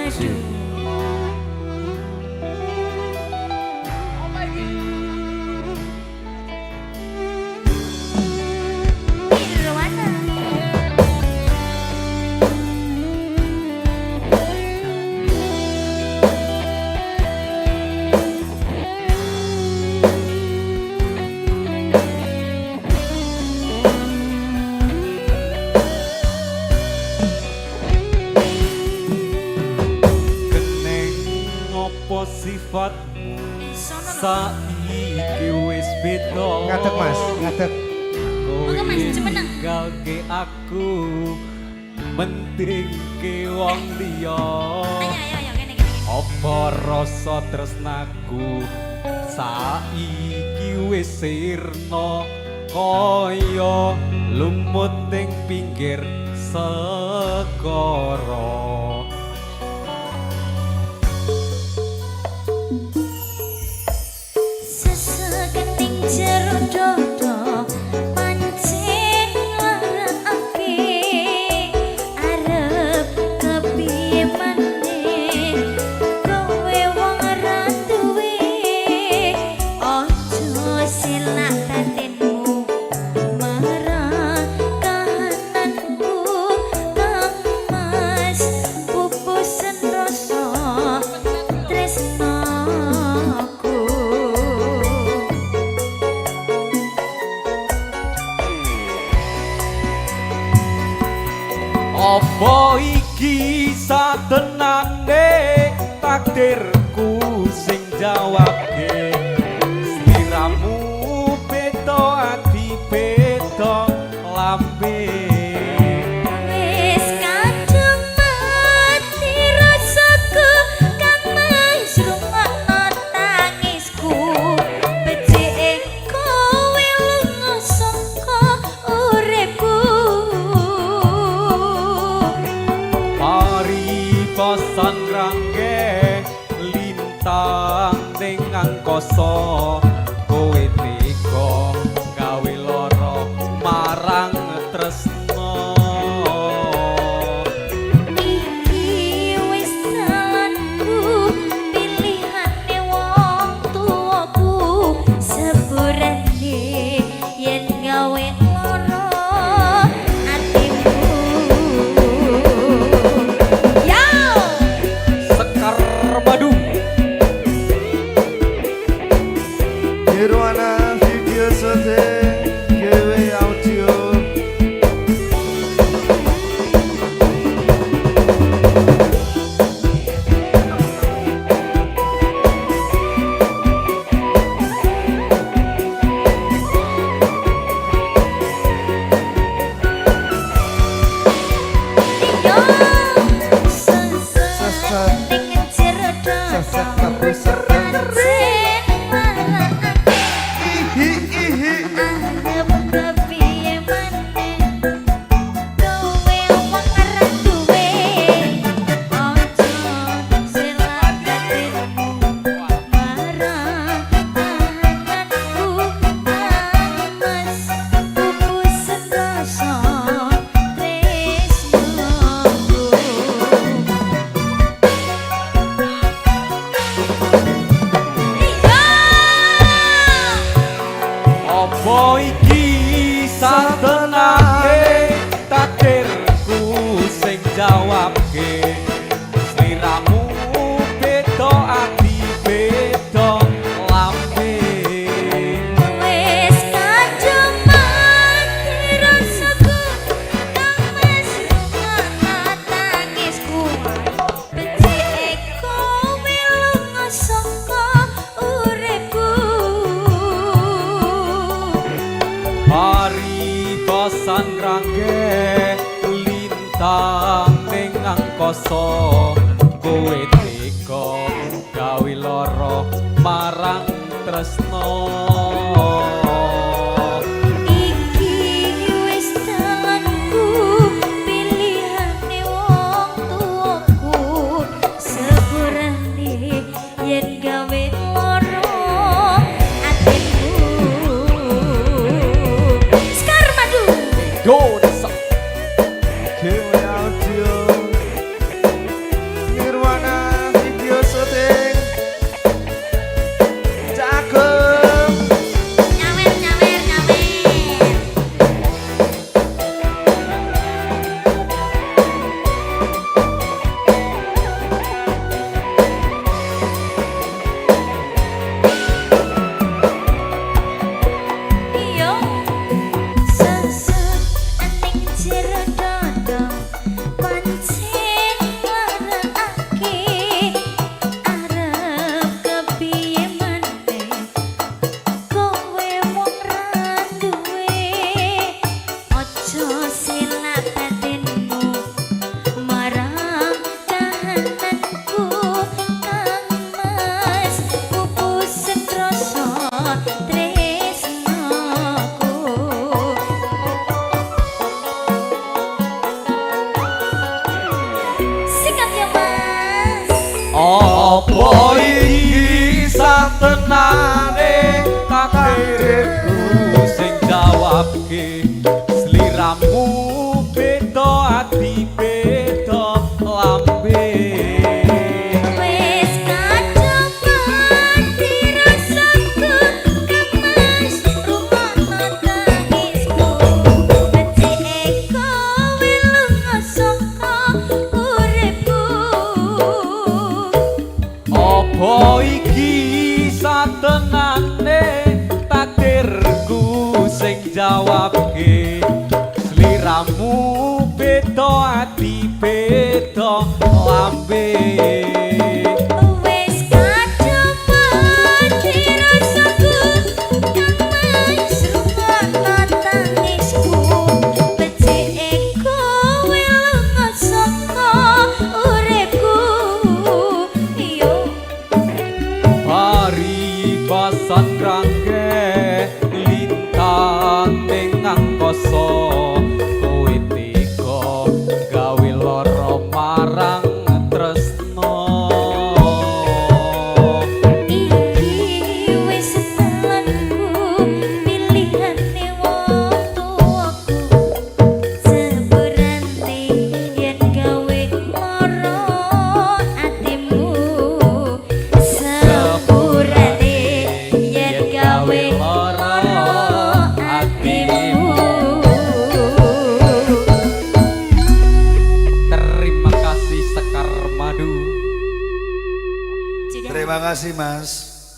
Madu. Nirwana. Keneng ngopo sifatmu Sono lho. saiki wis beda? Ngadeg Mas, ngadeg. Kowe Monggo, Mas, jumeneng. ninggalke aku, mentingke wong liya. Ayo ayo ayo kene kene. Kene. Apa rasa tresnaku saiki wis sirna kaya lumut ning pinggir segara? Sesegening jero dodo pancen nglarakake arep kepiye maneh kowe wong ra duwe, aja silak batinmu marang kahananku Kang Mas, pupusen rasa tresnaku. Apa iki satenane takdirku sing jawabke? Sliramu beda ati beda lambe. Wis kadung mati rasaku Kang Mas, rungokno tangisku, becike kowe lunga saka uripku. Paribasan rangke lintang ning angkasa, kowe tega gawe lara marang tresna. Iki wis dalanku, pilihane wong tuaku, sepurane yen gawe lara atimu. Yo! Sekar Madu. Nirwana Video Syuting GW Audio. Yo! Sesek ning jero dodo Sesek kebusek. pancen nglarakake Ihi ihi. arep kepiye maneh kowe wong ora duwe, aja selak batinmu marang kahananku Kang Mas, pupusen rasa tresnaku. Iya! Apa iki satenane takdirku sing jawabke? Sliramu beda ati beda lambe. Wis kadung mati rasaku Kang Mas, rungokno tangisku, becike kowe lunga saka uripku. Paribasan rangke lintang ning angkasa, kowe tega gawe lara marang tresna. Iki wis dalanku, pilihane wong tuaku, sepurane yen gawe lara atimu. Sekar Madu. Dona. GW Audio. Nirwana. Selak batinmu marang kahananku. Kang Mas, pupus rasa tresnaku. Sikat ya, Mas. Apa iki satenane takdirku sing jawabke? Sliramu beda ati, beda lambe. Wis kadung mati rasaku, Kang Mas, rungokno tangisku. Becike kowe lunga saka uripku. Apa iki satenane takdirku sing jawabke? Sliramu beda ati, beda lambe. Wis kadung mati rasaku, Kang Mas, rungokno tangisku. Becike kowe lunga saka uripku. Yo. Paribasan grangke lintang ning angkasa, kowe tega gawe lara marang tresna. Iki wis dalanku, pilihane wong tuaku. Sepurane yen gawe lara atimu. Sepurane yen gawe lara atimu. Terima kasih, Sekar Madu. Sudah. Terima kasih, Mas.